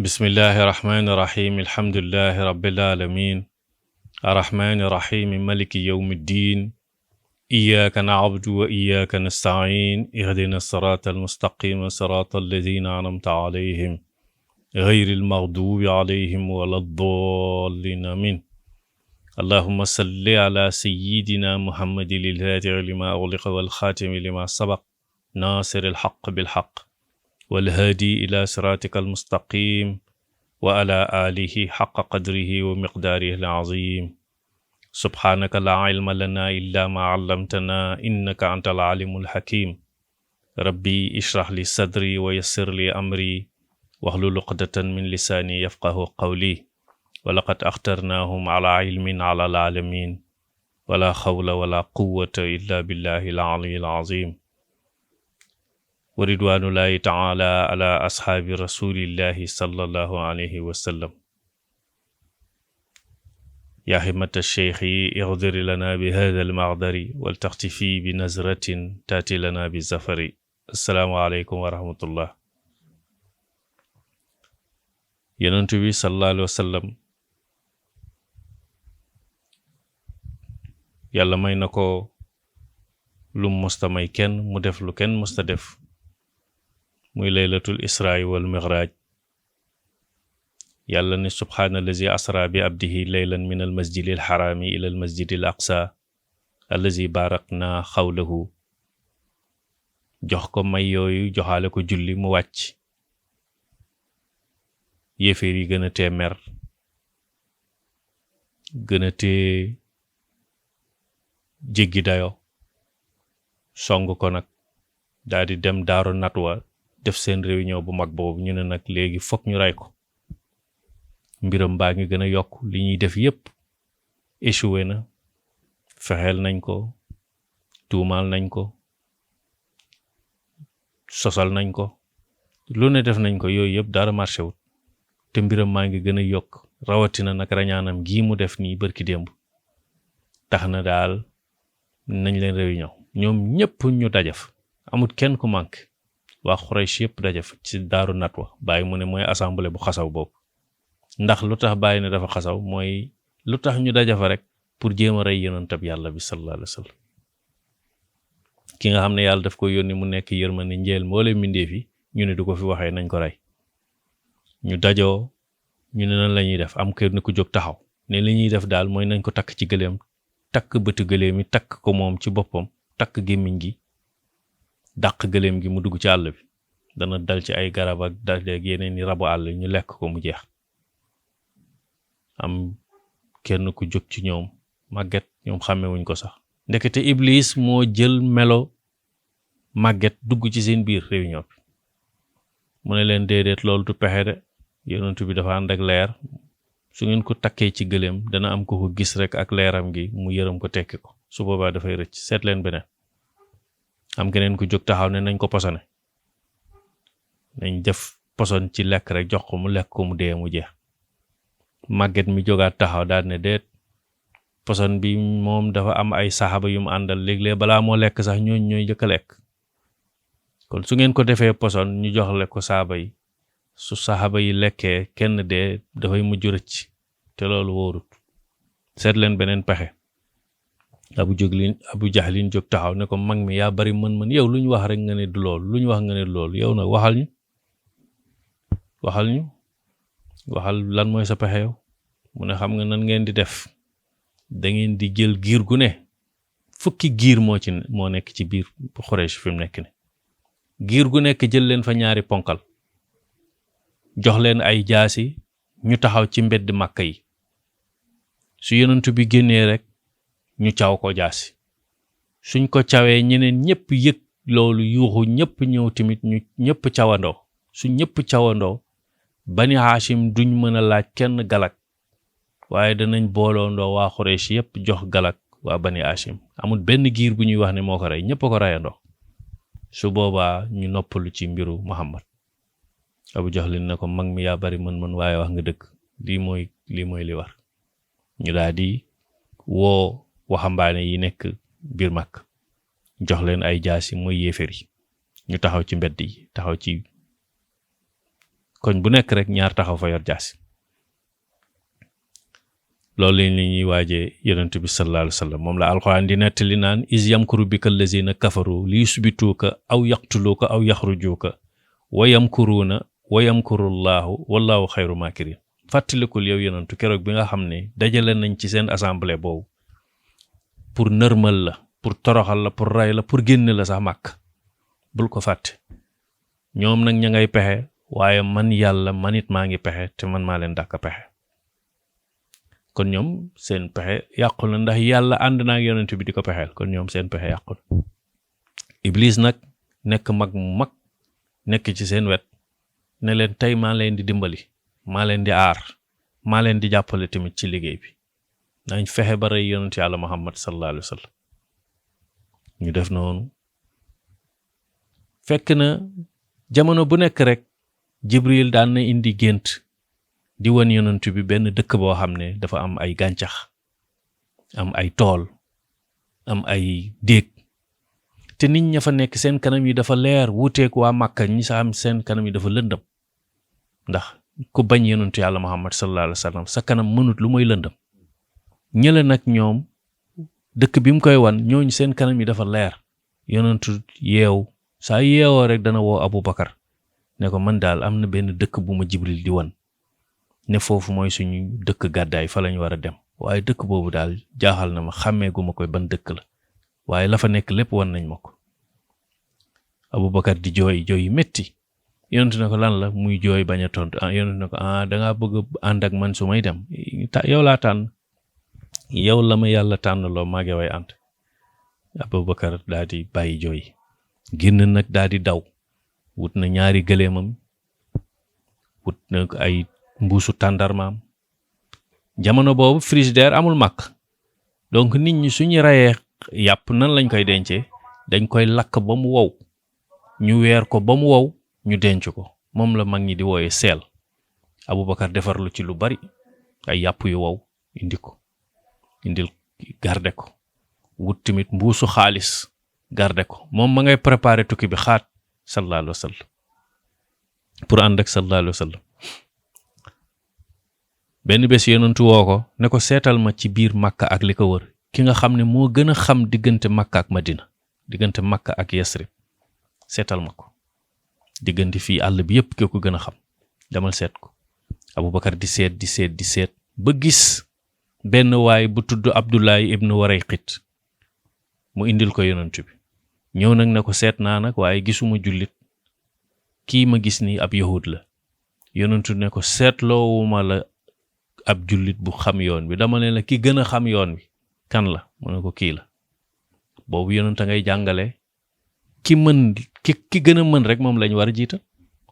bismillahi irrahmani irrahim alhamdulilahi rabilalamin arrahmani irrahimi maliki yawmi ddin iyyaka na'budu wa iyyaka nasta'in ihdina sirata almustaqima sirata alladhina an'amta alayhim ghayril maghdubi alayhim wala ddallin amin allahumma salli ala sayyidina muhammadin al-fatihi lima ughliqa wal khatimi lima sabaq nasiril haqqi bil haqq والهادي إلى صراطك المستقيم وعلى آله حق قدره ومقداره العظيم سبحانك لا علم لنا إلا ما علمتنا إنك أنت العليم الحكيم ربي اشرح لي صدري ويسر لي أمري واحلل عقدة من لساني يفقه قولي ولقد اخترناهم على علم على العالمين ولا حول ولا قوة إلا بالله العلي العظيم wa ridwanullahi taala ala ashaabi rasulillahi sallallahu alayhi wa sallam yaa himmata sheikhi ighdiri lana bi hada almaghdari wal taxtifi bi nazratin taati lana bi zafari. assalaamu aleykum wa rahmatullah. yonent bi sallallahu alayhi wa sallam yàlla may na ko lu musta may kenn mu def lu kenn musta def muy laylatul israa wal mi'raaj. yàlla ne subhaanallazi asra bi abdihi laylan min al masjidil xaraami ila al masjidil aqsa allazi barakna xawlahu. jox ko may yooyu joxaale ko julli mu wàcc. yéeféer yi gën a tee mer, gën a tee jéggi dayo song ko nag daal di dem daaru natwa def seen réunion bu mag boobu. ñu ne nag léegi fokk ñu rey ko. mbiram baa ngi gën a yokk, li ñuy def yépp échoué na. fexeel nañ ko, tuumaal nañ ko, sosal nañ ko, lu ne def nañ ko, yooyu yépp dara marché wut. te mbiram maa ngi gën a yokk, rawatina nag rañaanam gii mu def nii bërki démb tax na daal nañ leen réunion ñoom ñépp ñu dajaf, amut kenn ku manqué. waa Xuraysh yëpp dajaf ci daaru natwa. bàyyi mu ne mooy assemblée bu xasaw boobu. ndax lu tax bàyyi ne dafa xasaw mooy lu tax ñu dajafa rek pour jéem a rey yonentab yàlla bi sallallahu alayhi wa sallam, ki nga xam ne yàlla daf ko yónni mu nekk yërmande njeel mboolem mbindeef yi. ñu ne du ko fi waxee nañ ko rey. ñu dajoo, ñu ne nan la ñuy def. am kenn ku jóg taxaw ne li ñuy def daal mooy nañ ko takk ci gëléem, takk bëtu gëléem yi, takk ko moom ci boppam, takk gémmiñ gi, dàq gëléem gi mu dugg ci àll bi. dana dal ci ay garab ak daleeg yeneen i rabu àll ñu lekk ko mu jeex. am kenn ku jóg ci ñoom màgget, ñoom xàmmewuñ ko sax, ndekete Iblis moo jël melo màgget dugg ci seen biir réunion bi. mu ne leen déedéet, loolu du pexe de. yonent bi dafa ànd ak leer. su ngeen ko takkee ci gëléem dana am ko gis rek ak leeram gi mu yërëm ko tekki ko, su boobaa dafay rëcc. seet leen beneen. am keneen ku jóg taxaw ne nañ ko posone, nañ def poson ci lekk rek jox ko mu lekk ko mu dee mu jeex. màgget mi jógaat taxaw daal ne déet, poson bi moom dafa am ay saxaba yu mu àndal, léeg-léeg balaa moo lekk sax ñooy jëkk a lekk. kon su ngeen ko defee poson ñu jox le ko saaba yi, su saxaba yi lekkee kenn dee dafay mujj rëcc, te loolu wóorut. seet leen beneen pexe. abu jahlin jóg taxaw ne ko mag mi yaa bari mën-mën, yow lu ñu wax rek nga ne du loolu, lu ñu wax nga ne du loolu. yow nag waxal lan mooy sa pexe yow. mu ne xam nga nan ngeen di def, da ngeen di jël giir gu ne, fukki giir moo nekk ci biir Xuraysh fi mu nekk ne. giir gu nekk jël leen fa ñaari ponkal, jox leen ay jaasi, ñu taxaw ci mbedd Màkka yi. su yonent bi génnee rek ñu caw ko jaasi. suñ ko cawee ñeneen ñëpp yëg loolu, yuuxu, ñëpp ñëw tamit, ñu ñëpp cawandoo. su ñëpp cawandoo, bani Haashim duñ mën a laaj kenn galak, waaye danañ booloondoo waa Xuraysh yëpp jox galak waa bani Haashim. amul benn giir bu ñuy wax ne moo ko rey, ñëpp a ko reyandoo. su boobaa ñu noppalu ci mbiru Muhammad. Abu Jahlin ne ko mag mi yaa bari mën-mën, waaye wax nga dëgg, lii mooy li war. ñu daal di woo waxambaane yi nekk biir Makka, jox leen ay jaasi, mooy yéeféer yi. ñu taxaw ci mbedd yi, taxaw ci koñ bu nekk rek ñaar taxaw fa yor jaasi. loolu la ñuy waajee yonent bi sallallahu alayhi wa sallam moom la alxuraan di nettali naan is yamkuru bika allazina kafaru li yusbituuka aw yaqtuluuka aw yaxrujuuka wa yamkuruuna wa yamkurullahu wallahu xayru makirin. fàttalikul yow yonentu keroog bi nga xam ne dajale nañ ci seen assemblée boobu pour nërmal la, pour toroxal la, pour ray la, pour génne la sax màkk. bul ko fàtte. ñoom nag ña ngay pexe waaye man yàlla man it maa ngi pexe te man maa leen dàkk pexe. kon ñoom seen pexe yàqu na ndax yàlla ànd naa ak yonent bi di ko pexeel, kon ñoom seen pexe yàqu na. Iblis nag nekk mag mu mag nekk ci seen wet ne leen tey maa leen di dimbali, maa leen di aar, maa leen di jàppale tamit ci liggéey bi. nañ fexe ba rey yonent yàlla Muhammad sallallahu alayhi wa sallam. ñu def noonu. fekk na jamono bu nekk rek Jibril daan na indi gént di wan yonent bi benn dëkk boo xam ne dafa am ay gàncax, am ay tool, am ay déeg, te nit ña fa nekk seen kanam yi dafa leer wuuteek waa Màkka ñi sa am seen kanam yi dafa lëndëm. ndax ku bañ yonent yàlla Muhammad sallallahu alayhi wa sallam sa kanam mënut lu mooy lëndëm. ñële nag ñoom dëkk bi mu koy wan ñooñu seen kanam yi dafa leer. yonentu yeew saa yeewoo rek dana woo Abubakar ne ko man daal am na benn dëkk bu ma Jibril di wan ne foofu mooy suñu dëkk gàddaay fa lañ war a dem, waaye dëkk boobu daal jaaxal na ma, xàmmeegu ma koy ban dëkk la, waaye la fa nekk lépp wan nañ ma ko. Abubakar di jooy yu métti. yonentu ne ko lan la muy jooy bañ a tontu. yonentu ne ko dangaa bëgg ànd ak man su may dem, yow laa tànn, yow la ma yàlla tànn loo maage way ànd. Abubakar daal di bàyyi jooy, génn nag daal di daw, wut na ñaari gëléemam, wut na ay mbuusu tàndarmaam. jamono boobu frigidaire amul màkk, donc nit ñi suñu rayee yàpp nan lañ koy dencee, dañ koy lakk ba mu wow, ñu weer ko ba mu wow, ñu denc ko. moom la mag ñi di wooye seel. Abubakar defar lu ci lu bari, ay yàpp yu wow indil garde ko, wut tamit mbuusu xaalis garde ko. moom ma ngay préparer tukki bi xaat sallallahu alayhi wa sallam pour ànd ak sallallahu alayhi wa sallam. benn bés yonentu woo ko ne ko seetal ma ci biir Makka ak li ko wër ki nga xam ne moo gën a xam diggante Makka ak Madina, diggante Makka ak Yasrib. seetal ma ko diggante fii àll bi yépp ki ko gën a xam, demal seet ko. Abubakar di seet ba gis benn waay bu tudd Abdullahi ibnu Warayqit mu indil ko yonent bi. ñëw nag ne ko seet naa nag waaye gisuma jullit, kii ma gis ni ab yahud la. yonentu ne ko seetloowuma la ab jullit bu xam yoon bi, dama ne la ki gën a xam yoon bi kan la. mu ne ko kii la. boobu yonent ngay jàngale ki gën a mën rek moom lañ war a jiital,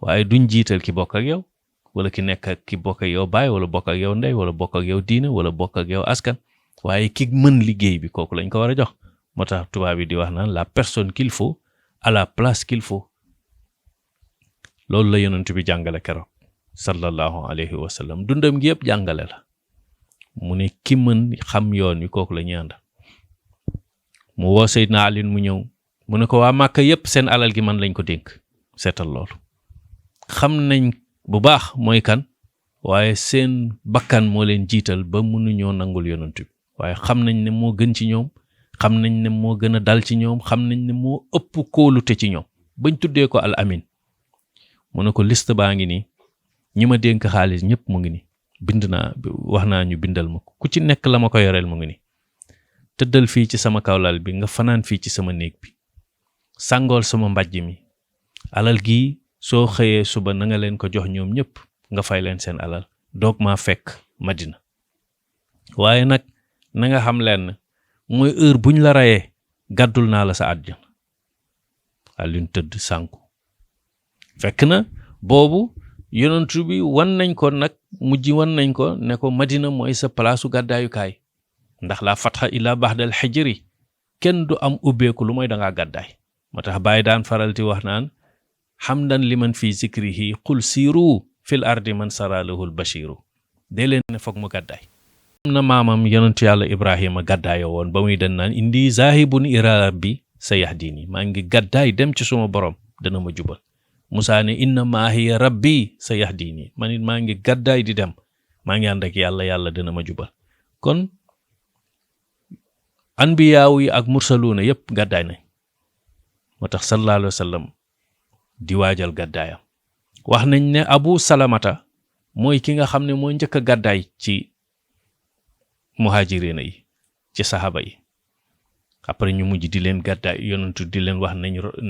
waaye duñ jiital ki bokk ak yow, wala ki nekk ak ki bokk ak yow baay, wala bokk ak yow ndey, wala bokk ak yow diine, wala bokk ak yow askan, waaye ki mën liggéey bi kooku lañ ko war a jox. moo tax tubaab yi di wax naan la personne qu'il faut à la place qu'il faut. loolu la yonent bi jàngale keroog sallallahu alayhi wa sallam. dundam gi yëpp jàngale la. mu ne ki mën xam yoon wi kooku la ñuy ànd. mu woo Seydina Ali mu ñëw mu ne ko waa Màkka yëpp seen alal gi man lañ ko dénk. seetal loolu. xam nañ bu baax mooy kan, waaye seen bakkan moo leen jiital ba mënuñoo nangul yonent bi, waaye xam nañ ne moo gën ci ñoom, xam nañ ne moo gën a dal ci ñoom, xam nañ ne moo ëpp kóolute ci ñoom, bañ tuddee ko al amin. mu ne ko liste baa ngi nii, ñi ma dénk xaalis ñëpp mu ngi nii, bind naa, wax naa ñu bindal ma ko, ku ci nekk la ma ko yoreel mu ngi nii. tëddal fii ci sama kawlal bi, nga fanaan fii ci sama néeg bi, sàngool sama mbàjj mi, alal gii soo xëyee suba na nga leen ko jox ñoom ñëpp, nga fay leen seen alal, doog maa fekk Madina. waaye nag na nga xam leen mooy heure buñ la rayee gàddul naa la sa àjjana. Alioune tëdd sànku. fekk na boobu yonentu bi wan nañ ko nag, wan nañ ko ne ko Madina mooy sa palaasu gàddaayukaay, ndax la fatha illa ba'dal hijri, kenn du am ubbeeku lu mooy dangaa gàddaay. moo tax Baay daan faral di wax naan hamdan liman fi zikrihi qul siiru fil ardi man saralahul bashiru. dee leen ne foog mu gàddaay. am na maamam yonentu yàlla Ibrahima gàddaayo woon ba muy den naan indi zahibun ila rabbi sayahdini, maa ngi gàddaay dem ci suma borom dana ma jubal. Musaa ne inna maahiya rabbi sa yahdini man it maa ngi gàddaay di dem maa ngi ànd ak yàlla yàlla dina ma jubal. kon anbiyaaw yi ak mursaluuna yépp gàddaay nañ. moo tax sallallahu alayhi wa sallam di waajal gàddaayam. wax nañ ne Abu Salamata mooy ki nga xam ne moo njëkk a gàddaay ci muhaajiriina yi ci saxaaba yi. après ñu mujj di leen gàddaay yonentu di leen wax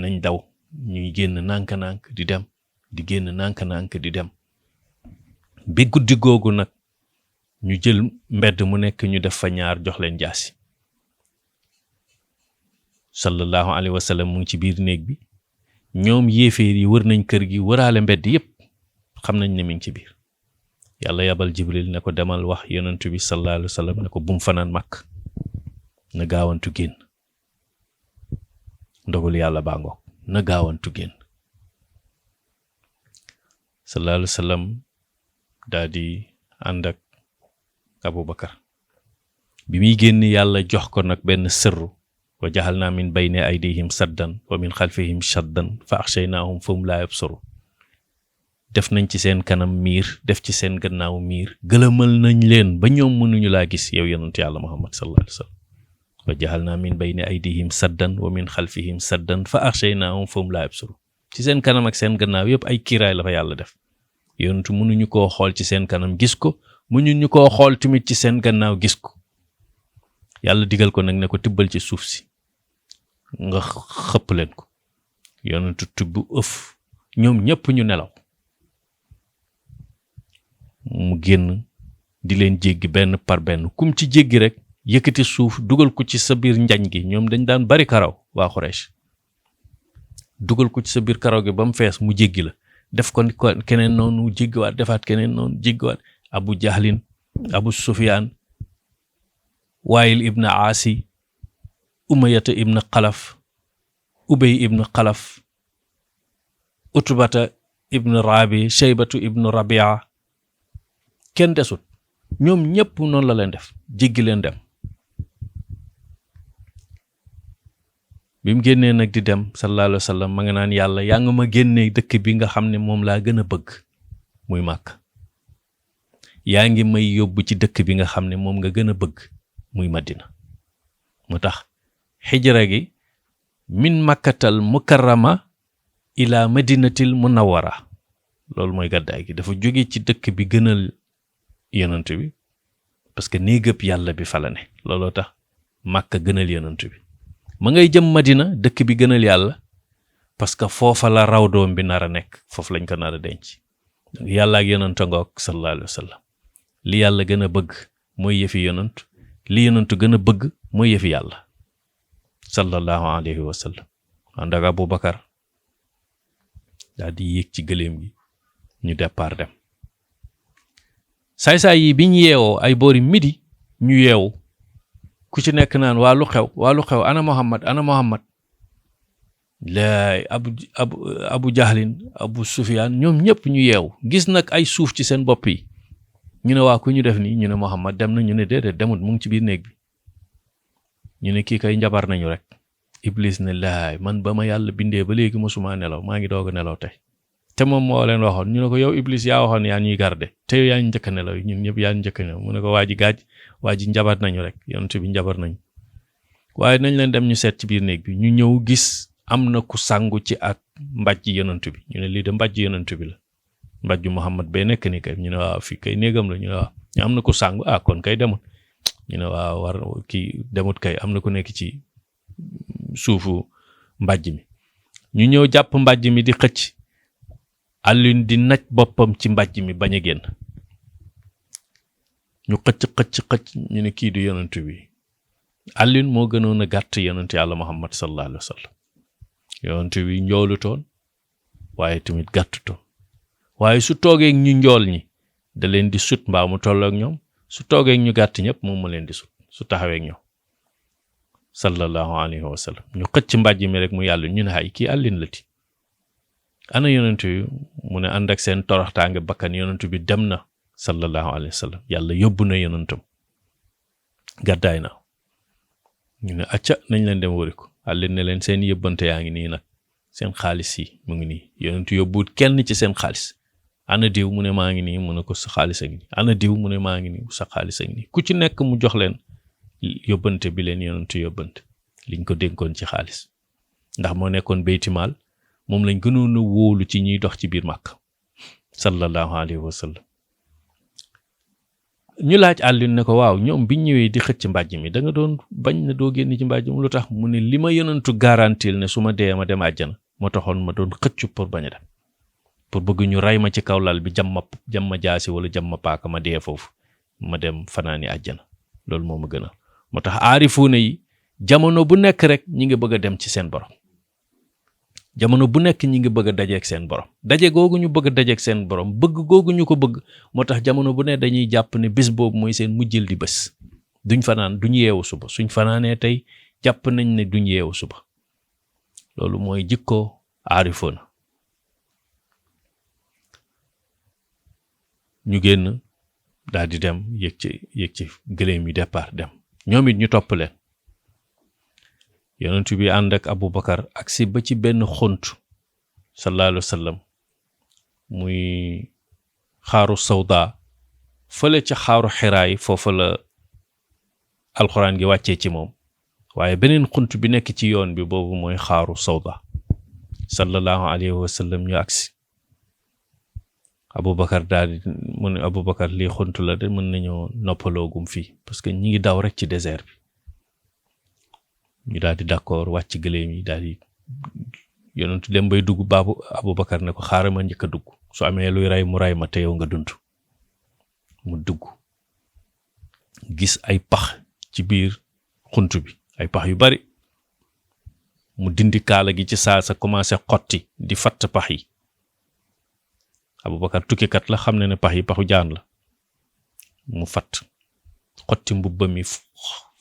nañ daw ñuy génn nànk-nànk di dem di génn nànk-nànk di dem bi guddi googu nag ñu jël mbedd mu nekk ñu def fa ñaar jox leen jaasi. sallallahu alayhi wa sallam mu ngi ci biir néeg bi ñoom yéeféer yi wër nañ kër gi wëraale mbedd yépp xam nañ ne mi ngi ci biir. yàlla yabal Jibril ne ko demal wax yonentu bi sallallahu alayhi wa sallam ne ko bum fanaan màkk na gaawantu génn. ndogul yàlla baa ngoog na gaawantu génn. sallallahu alayhi wa sallam daa di ànd ak Abubakar bi muy génn yàlla jox ko nag benn sërru wa jaxalnaa min bayni aydihim saddan wa min xalfihim shaddan fa axshaynaahum fahum laa yabsuru. def nañ ci seen kanam miir def ci seen gannaaw miir gëlëmal nañ leen ba ñoom mënuñu laa gis yow yonent yàlla Muhammad sallallahu alayhi wa sallam. wa jaxalnaa min bayni aydihim saddan wa min xalfihim saddan fa axshaynaahum fahum laa yabsuru. ci seen kanam ak seen gannaaw yépp ay kiiraay la fa yàlla def. yonentu mënuñu koo xool ci seen kanam gis ko mënuñu koo xool tamit ci seen gannaaw gis ko. yàlla digal ko nag ne ko tibbal ci suuf si nga xëpp leen ko. yonentu tibb ëf ñoom ñépp ñu nelaw. mu génn di leen jéggi benn par benn kum ci jéggi rek yëkkati suuf dugal ko ci sa biir njañ gi. ñoom dañ daan bari karaw waa Quraysh. dugal ko ci sa biir karaw gi ba mu fees mu jéggi la def ko keneen noonu jéggiwaat defaat keneen noonu jéggiwaat. Abu Jahlin Abu Sufyaan Waayil ibn Aasi Umayata ibn Xalaf Ubay ibn Xalaf Utbata ibn Rabi Shaybatu ibn Rabia kenn desut. ñoom ñépp noonu la leen def jéggi leen dem. bi mu génnee nag di dem sallallahu alayhi wa sallam ma nga naan yàlla yaa nga ma génnee dëkk bi nga xam ne moom laa gën a bëgg muy Màkk. yaa ngi may yóbbu ci dëkk bi nga xam ne moom nga gën a bëgg muy Madina. moo tax xijra gi min Makkatal Mukarrama ila Madinatil Munawwara loolu mooy gàddaay gi dafa jóge ci dëkk bi gënal yonent bi parce que néegëb yàlla bi fa la ne. looloo tax Makka gënal yonent bi. ma ngay jëm Madina dëkk bi gënal yàlla parce que foofa la raw doom bi nar a nekk foofu lañ ko nar a denc. donc yàlla ak yonent ngoog sallallahu alayhi wa sallam. li yàlla gën a bëgg mooy yëfi yonent li yonent gën a bëgg mooy yëfi yàlla sallallahu alayhi wa sallam. ànd ak Abubakar daal di yéeg ci gëléem gi ñu départ dem. saay-saay yi biñ yeewoo ay boori midi ñu yeewu ku ci nekk naan waa lu xew ana Muhammad laay abu Jahlin Abu Sufyaan ñoom ñëpp ñu yeewu gis nag ay suuf ci seen bopp yi. ñu ne waa ku ñu def nii ñu ne Muhammad dem na ñu ne déedéet demut mu ngi ci biir néeg bi. ñu ne kii kay njabar nañu rek. Iblis ne laay man ba ma yàlla bindee ba léegi mosuma nelaw maa ngi doog a nelaw tey. te moom moo leen waxoon ñu ne ko yow Iblis yaa waxoon yaa ñuy garde te yow yaa ñu njëkk a nelaw ñun ñëpp yaa ñu njëkk a nelaw mu ne ko waa ji njabar nañu rek yonent bi njabar nañu. waaye nañ leen dem ñu seet ci biir néeg bi ñu ñëw gis am na ku sangu ci ak mbàjj yonent bi ñu ne lii de mbàjj yonent bi la. mbàjju Muhammad bee nekk ni kay ñu ne waaw fii kay néegam la ñu ne waaw ñu am na ku sangu kon kay demut ñu ne waaw war kii demut kay am na ku nekk ci suufu mbàjj mi. ñu ñëw jàpp mbàjj mi di xëcc Alioune di naj boppam ci mbàjj mi bañ a génn. ñu xëcc ñu ne kii du yonent bi. Alioune moo gënoon a gàtt yonent yàlla Muhammad sallallahu alayhi wa sallam. yonent bi njoolutoon waaye tamit gàttutoon. waaye su toogee ñu njool ñi da leen di sut mbaa mu tolloo ak ñoom su toogee ñu gàtt ñëpp moom mu leen di sut su taxawee ak ñoom sallallahu alayhi wa sallam. ñu xëcc mbàjj mi rek mu yàlla ñu ne ay kii Alioune la ti. ana yonent bi mu ne ànd ak seen toroxtaange bakkan yonent bi dem na sallallahu alayhi wa sallam. yàlla yóbbu na yonentam gàddaay na. ñu ne acca nañ leen dem wëri ko. Alioune ne leen seen yëbbante yaa ngi nii nag seen xaalis yi mu ngi nii yonentu yóbbuwut kenn ci seen xaalis. ana diw mu ne maa ngi nii mu ne ko sa xaalis a ngi nii ana diw mu ne maa ngi nii sa xaalis a ngi nii ku ci nekk mu jox leen yóbbante bi leen yonentu yóbbante liñ ko dénkoon ci xaalis ndax moo nekkoon baytimaal moom lañ gënoon a wóolu ci ñuy dox ci biir Màkka sallallahu alayhi wa sallam. ñu laaj Alioune ne ko waaw ñoom biñ ñëwee di xëcc mbàjj mi da nga doon bañ na doo génn ci mbàjj mi lu tax mu ne li ma yonentu garantil ne su ma dee ma dem àjjana moo taxoon ma doon xëccu pour bañ a dem pour bëgg ñu ray ma ci kaw lal bi jam ma jaasi wala jam ma paaka ma dee foofu ma dem fanaani àjjana loolu moo ma gënal moo tax aarifuuna yi jamono bu nekk rek ñi ngi bëgg a dem ci seen borom jamono bu nekk ñi ngi bëgg a dajeek seen borom daje googu ñu bëgg a dajeek seen borom bëgg googu ñu ko bëgg moo tax jamono bu ne dañuy jàpp ne bés boobu mooy seen mujjël di bés duñ fanaan duñ yeewu suba suñ fanaanee tey jàpp nañ ne duñ yeewu suba loolu mooy jikko aarifoona. ñu génn daal di dem yëg ci gëléem yi départ dem ñoom it ñu topp leen yonent bi ànd ak Aboubacar agsi ba ci benn xunt sallallahu alayhi wa sallam muy xaaru sawda fële ca xaaru xiraay foofa la alxuraan gi wàccee ci moom waaye beneen xunt bi nekk ci yoon bi boobu mooy xaaru sawda sallallahu alayhi wa sallam ñu agsi Aboubacar daal di mu ne Aboubacar lii xunt la de mën nañoo noppaloogum fii parce que ñi ngi daw rek ci désert bi ñu daal di d'accord wàcc gëléem yi daal di yonentu dem bay dugg baabu Aboubacar ne ko xaaral ma njëkk a dugg su amee luy rey mu rey ma te yow nga dund mu dugg gis ay pax ci biir xunt bi ay pax yu bari mu dindi kaala gi ci saa sa commencé xotti di fatt pax yi Aboubacar tukkikat la xam ne pax yi paxu jaan la mu fatt xotti mbubba mi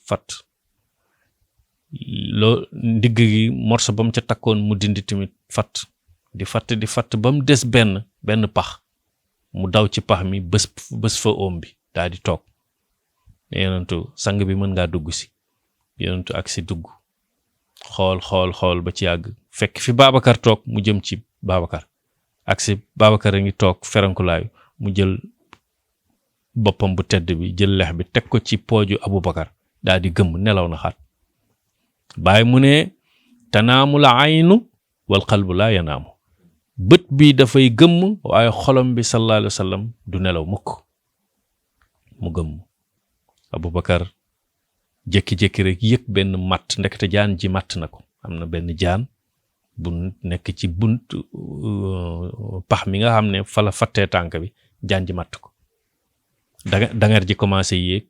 fatt loo ndigg gi morso ba mu ca takkoon mu dindi tamit fatt di fatt ba mu des benn pax mu daw ci pax mi bés fa oom bi daal di toog ne yonentu sang bi mën ngaa dugg si yonentu ak si dugg xool ba ci yàgg fekk fi Babacar toog mu jëm ci Babacar ak si Babacar a ngi toog ferankulaayu mu jël boppam bu tedd bi jël lex bi teg ko ci pooju Aboubacar daal di gëmm nelaw na xaat bàyyi mu ne tanaamu la aynu wal qalbu laa yanaamu bët bi dafay gëmm waaye xolam bi sallallahu alayhi wa sallam du nelaw mukk mu gëmm Aboubacar jékki-jékki rek yëg benn matt ndekete jaan ji matt na ko am na benn jaan bu nekk ci bunt pax mi nga xam ne fa la fattee tànk bi jaan ji matt ko dangar ji commencé yéeg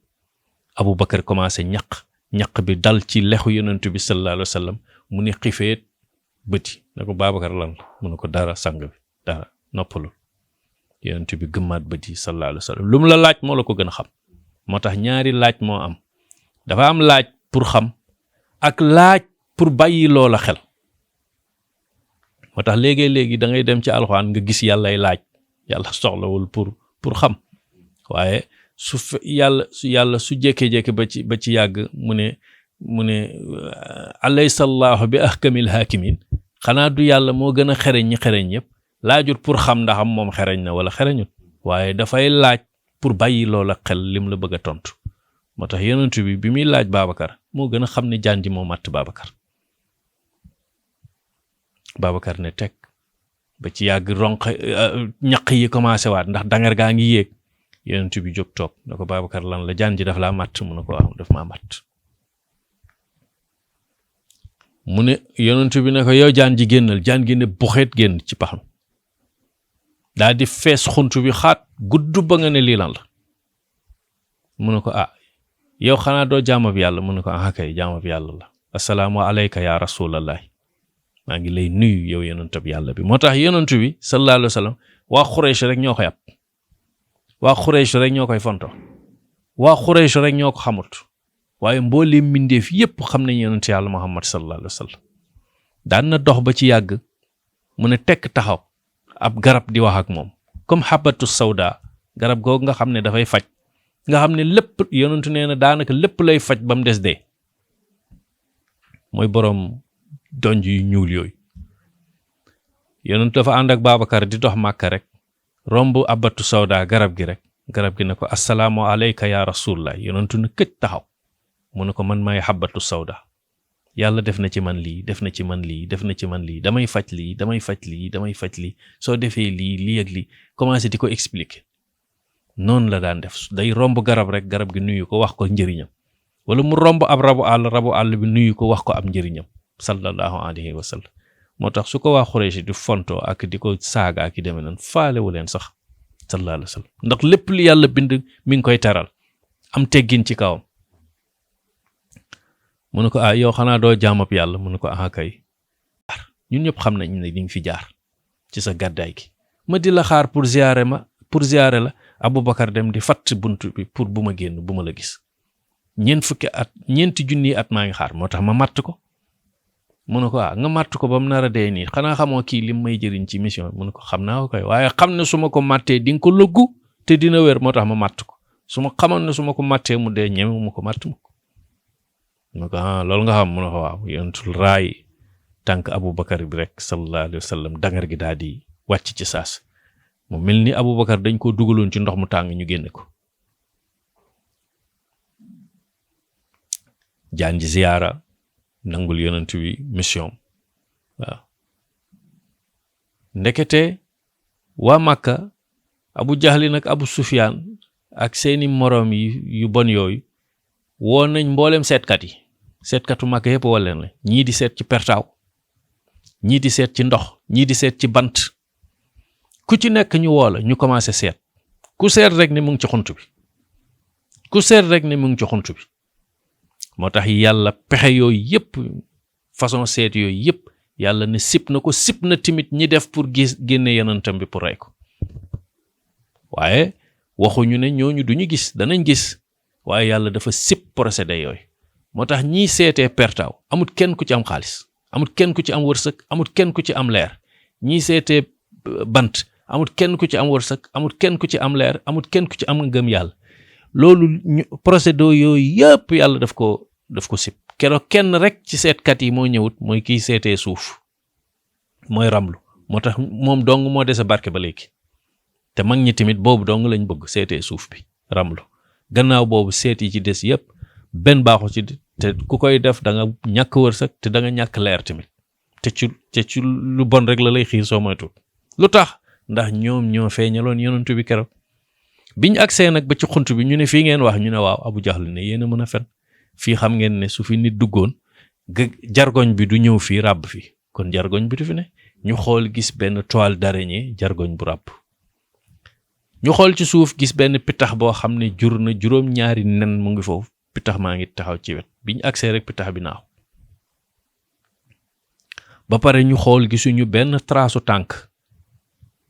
Aboubacar commencé ñaq bi dal ci lexu yonent bi sallallahu alayhi wa sallam mu ne xifeet bëti ne ko Babacar lan la mu ne ko dara sang bi dara noppalu yonent bi gëmmaat bëti sallallahu alayhi wa sallam lu mu la laaj moo la ko gën a xam moo tax ñaari laaj moo am dafa am laaj pour xam ak laaj pour bàyyi loola xel moo tax léegi da ngay dem ci alxuraan nga gis yàllay laaj yàlla soxlawul pour xam waaye su yàlla su jékkee-jékke ba ci yàgg mu ne alaysa allahu bi ahkamil hakimin xanaa du yàlla moo gën a xereñ ñi xereñ yëpp laajut pour xam ndaxam moom xereñ na wala xereñut waaye dafay laaj pour bàyyi loola xel lim la bëgg a tontu moo tax yonent bi muy laaj Babacar moo gën a xam ne jaan ji moo matt Babacar ne teg ba ci yàgg ronq ñaq yi commencé waat ndax dangar gaa ngi yéeg yonent bi jóg toog ne ko Babacar lan la jaan ji daf laa matt mu ne ko waaw daf maa matt mu ne yonent bi ne ko yow jaan ji génnal jaan gi ne buxeet génn ci paxam daal di fees xunt bi xaat gudd ba nga ne lii lan la mu ne ko yow xanaa doo jaamab yàlla mu ne ko kay jaamab yàlla la assalaamu alayka ya rasulallahi maa ngi lay nuyu yow yonentab yàlla bi moo tax yonent bi sallallahu alayhi wa sallam waa Xuraysh rek ñoo koy ab waa Xuraysh rek ñoo koy fonto waa Xuraysh rek ñoo ko xamut waaye mbooleem mbindeef yépp xam nañ yonent yàlla Muhammad sallallahu alayhi wa sallam daan na dox ba ci yàgg mu ne tekk taxaw ab garab di wax ak moom comme xabatu sawda garab googu nga xam ne dafay faj nga xam ne lépp yonentu nee na daanaka lépp lay faj ba mu des dee mooy boroom donj yu ñuul yooyu yonent dafa ànd ak Babacar di dox Màkka rek romb abatu sawda garab gi rek garab gi ne ko assalaamu alayka ya rasulullah yonentu ne këj taxaw mu ne ko man maay xabatu sawda yàlla def na ci man lii def na ci man lii def na ci man lii damay faj lii damay faj lii damay faj lii soo defee lii ak lii commencé di ko expliquer noonu la daan def day romb garab rek garab gi nuyu ko wax ko njëriñam wala mu romb ab rabu àll bi nuyu ko wax ko ab njëriñam sallallahu alayhi wa sallam moo tax su ko waa Xuraysh di fontoo ak di ko saaga ak i demee nan faalewu leen sax sallallahu alayhi wa sallam ndax lépp li yàlla bind mi ngi koy teral am teggin ci kawam mu ne ko yow xanaa doo jaamab yàlla mu ne ko kay ñun ñëpp xam nañ ne di nga fi jaar ci sa gàddaay gi ma di la xaar pour ziyaare la Aboubacar dem di fatt bunt bi pour bu ma génn bu ma la gis ñeenti junni at maa ngi xaar moo tax ma matt ko mu ne ko nga matt ko ba mu nar a dee nii xanaa xamoo kii lim may jëriñ ci mission mu ne ko xam naa ko koy waaye xam ne su ma ko mattee di nga ko lëggu te dina wér moo tax ma matt ko su ma xamoon ne su ma ko mattee mu dee ñeme mu ko matt mu ko mu ne ko loolu nga xam mu ne ko waaw yonentul raay tànk Aboubacar bi rek sallallahu alayhi wa sallam dangar gi daal di wàcc ci saas mu mel ni Aboubacar dañ koo dugaloon ci ndox mu tàng ñu génne ko jaan ji ziyaara nangul yonent bi mission waaw ndekete waa Makka Abu Jahli nag Abu Sufyaan ak seeni moroom yu bon yooyu woo nañ mboolem seetkatu Makka yëpp woo leen la ñii di seet ci pertaaw ñii di seet ci ndox ñii di seet ci bant ku ci nekk ñu woo la ñu commencé seet ku seet rek ne mu ngi ci xunt bi moo tax yàlla pexe yooyu yëpp façon seet yooyu yëpp yàlla ne sip na timit ñi def pour génne yonentam bi pour rey ko waaye waxuñu ne ñooñu duñu gis danañ gis waaye yàlla dafa sip procédé yooyu moo tax ñiy seetee pertaaw amut kenn ku ci am xaalis amut kenn ku ci am wërsëg amut kenn ku ci am leer ñiy seetee bant amut kenn ku ci am wërsëg amut kenn ku ci am leer amut kenn ku ci am ngëm yàlla loolu procédé yooyu yëpp yàlla daf ko sip keroog kenn rek ci seetkat yi moo ñëwut mooy kiy seetee suuf mooy ramlu moo tax moom dong moo dese barke ba léegi te mag ñi tamit boobu dong lañ bëgg seetee suuf bi ramlu gannaaw boobu seet yi ci des yëpp benn baaxu ci te ku koy def da nga ñàkk wërsëg te da nga ñàkk leer tamit te ci lu bon rek la lay xiir soo moytu lu tax ndax ñoom ñoo feeñaloon yonentu bi keroog biñ agsee nag ba ci xunt bi ñu ne fii ngeen wax ñu ne waaw Abu Jahl ne yéen a mën a fen fii xam ngeen ne su fi nit duggoon jargoñ bi du ñëw fii ràbb fii kon jargoñ bi du fi ne ñu xool gis benn toile d'araignée jargoñ bu ràbb ñu xool ci suuf gis benn pitax boo xam ne jur na juróom-ñaari nen mu ngi foofu pitax maa ngi taxaw ci wet biñ agsee rek pitax bi naaw ba pare ñu xool gisuñu benn trasu tànk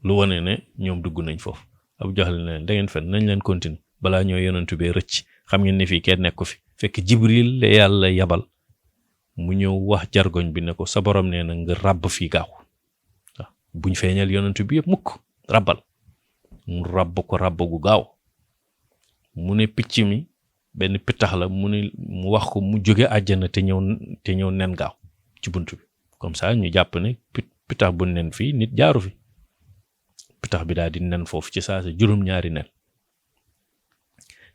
lu wane ne ñoom dugg nañ foofu Abu Jahl ne leen da ngeen fen nañ leen continue balaa ñoo yonentu bee rëcc xam ngeen ne fii kenn nekku fi fekk Jibril la yàlla yabal mu ñëw wax jargoñ bi ne ko sa borom nee na nga ràbb fii gaaw waaw buñ feeñal yonentu bi yëpp mukk ràbbal mu ràbb ko ràbb gu gaaw mu ne picc mi benn pitax la mu ne mu wax ko mu jóge àjjana te ñëw nen gaaw ci buntu bi comme ça ñu jàpp ne pitax bu nen fii nit jaaru fi pitax bi daal di nen foofu ci saa si juróom-ñaari nen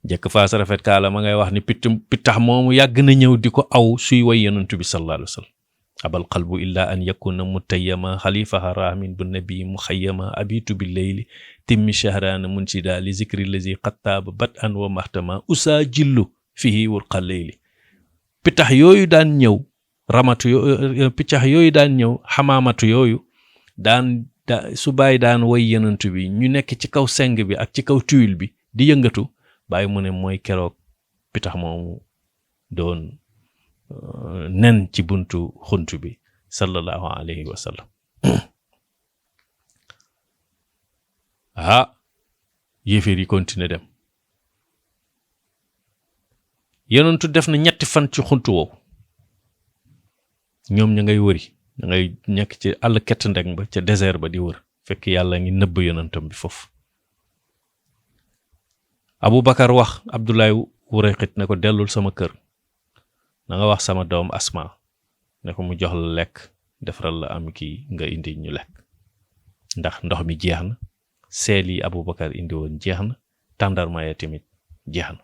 jekk faa sa rafet kaala ma ngay wax ni pitax moomu yàgg na ñëw di ko aw suy way yonentu bi sallallahu alayhi wa sallam abal qalbu illa an yakuna mutayyama xalifaha rahmin bu nabi muxayyama abitu bi leyli timmi shahraana munsida li zikri lazi qattaaba bat an wa mahtama usaa jillu fihi wurqa leyli pitax yooyu daan ñëw pitax yooyu daan ñëw xamaamatu yooyu su bàyyi daan way yonentu bi ñu nekk ci kaw seng bi ak ci kaw tuile bi di yëngatu bàyyi mu ne mooy keroog pitax moomu doon nen ci buntu xunt bi sallallahu alayhi wa sallam yéeféer yi continuer dem yonentu def na 3 fan ci xunt woowu ñoom ña ngay wëri ña ngay nekk ci àll kett ndeg ba ca désert ba di wër fekk yàlla ngi nëbb yonentam bi foofu Aboubacar wax Abdoulaye Wurayqit ne ko dellul sama kër na nga wax sama doom Asma ne ko mu jox la lekk defaral la am kii nga indi ñu lekk ndax ndox mi jeex na seel yi Abubakar indi woon jeex na tàndarma ya tamit jeex na.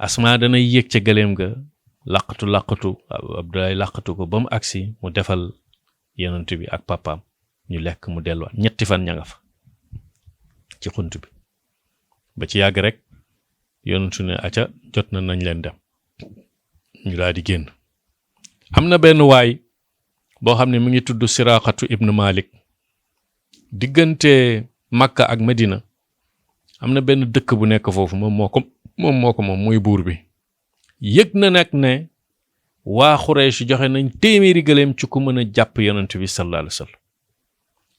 Asma dana yéeg ca gëléem ga laqatu Abdoulaye laqatu ko ba mu agsi mu defal yonent bi ak papaam ñu lekk mu delluwaat 3 fan ña nga fa ci xunt bi ba ci yàgg rek yonent ne aca jot na nañ leen dem ñu daal di génn. am na benn waay boo xam ne mu ngi tudd Siraaxatu ibnu Malik diggante Makka ak Medina am na benn dëkk bu nekk foofu moom moo ko muy buur bi yëg na nag ne waa Xuraysh joxe nañ 100 gëléem ci ku mën a jàpp yonent bi sallallahu alayhi wa sallam.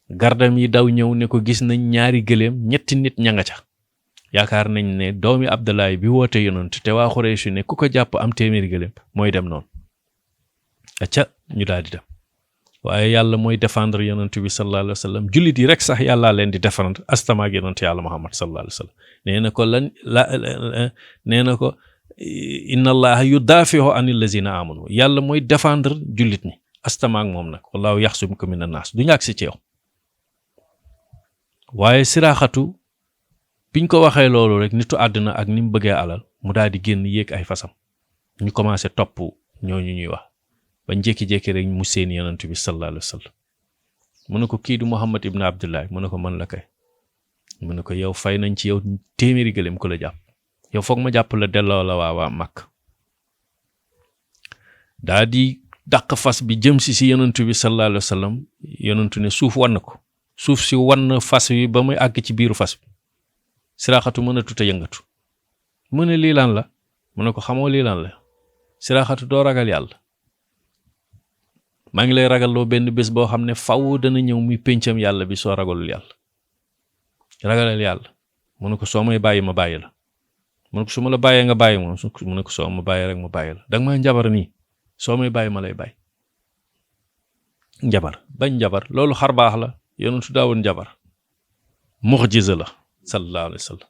gardam yi daw ñëw ne ko gis nañ 2 gëléem 3 nit ña nga ca yaakaar nañ ne doomi Abdalaay bi woote yonent te waa Xuraysh ne ku ko jàpp am 100 gëléem mooy dem noonu acca ñu daal di dem. waaye yàlla mooy défendre yonent bi sallallahu alayhi wa sallam jullit yi rek sax yàllaa leen di défendre astamaak yonent yàlla Muhammad sallallahu alayhi wa sallam nee na ko inna allaha yudaafihu anil lazina amanu yàlla mooy défendre jullit ñi astamaak moom nag wallahu yaxsumuka minan naas du ñàkk si ci yow. waaye Siraaxatu biñ ko waxee loolu rek nitu àdduna ak ni mu bëggee alal mu daal di génn yéeg ay fasam ñu commencé topp ñooñu ñuy wax ba jékki-jékki rek mu seen yonent bi sallallahu alayhi wa sallam mu ne ko kii du Muhammad ibn Abdullah mu ne ko man la kay mu ne ko yow fay nañ ci yow 100 gëléem ko la jàpp yow foog ma jàpp la delloo la waa Makka. daa di dàq fas bi jëm si yonent bi sallallahu alayhi wa sallam yonent ne suuf wan na ko suuf si wan fas wi ba muy àgg ci biiru fas bi Siraaxatu mën a tuta yëngatu mu ne lii lan la mu ne ko xamoo lii lan la Siraaxatu doo ragal yàlla maa ngi lay ragalloo benn bés boo xam ne faw dana ñëw muy péncam yàlla bi soo ragalul yàlla ragalal yàlla mu ne ko soo may bàyyi ma bàyyi la mu ne ko su ma la bàyyee nga bàyyi ma mu ne ko soo ma bàyyi rek ma bàyyi la danga maa njabar nii soo may bàyyi ma lay bàyyi njabar bañ njabar loolu xar baax la yonentu daawoon njabar muxjiza la sallallahu alayhi wa sallam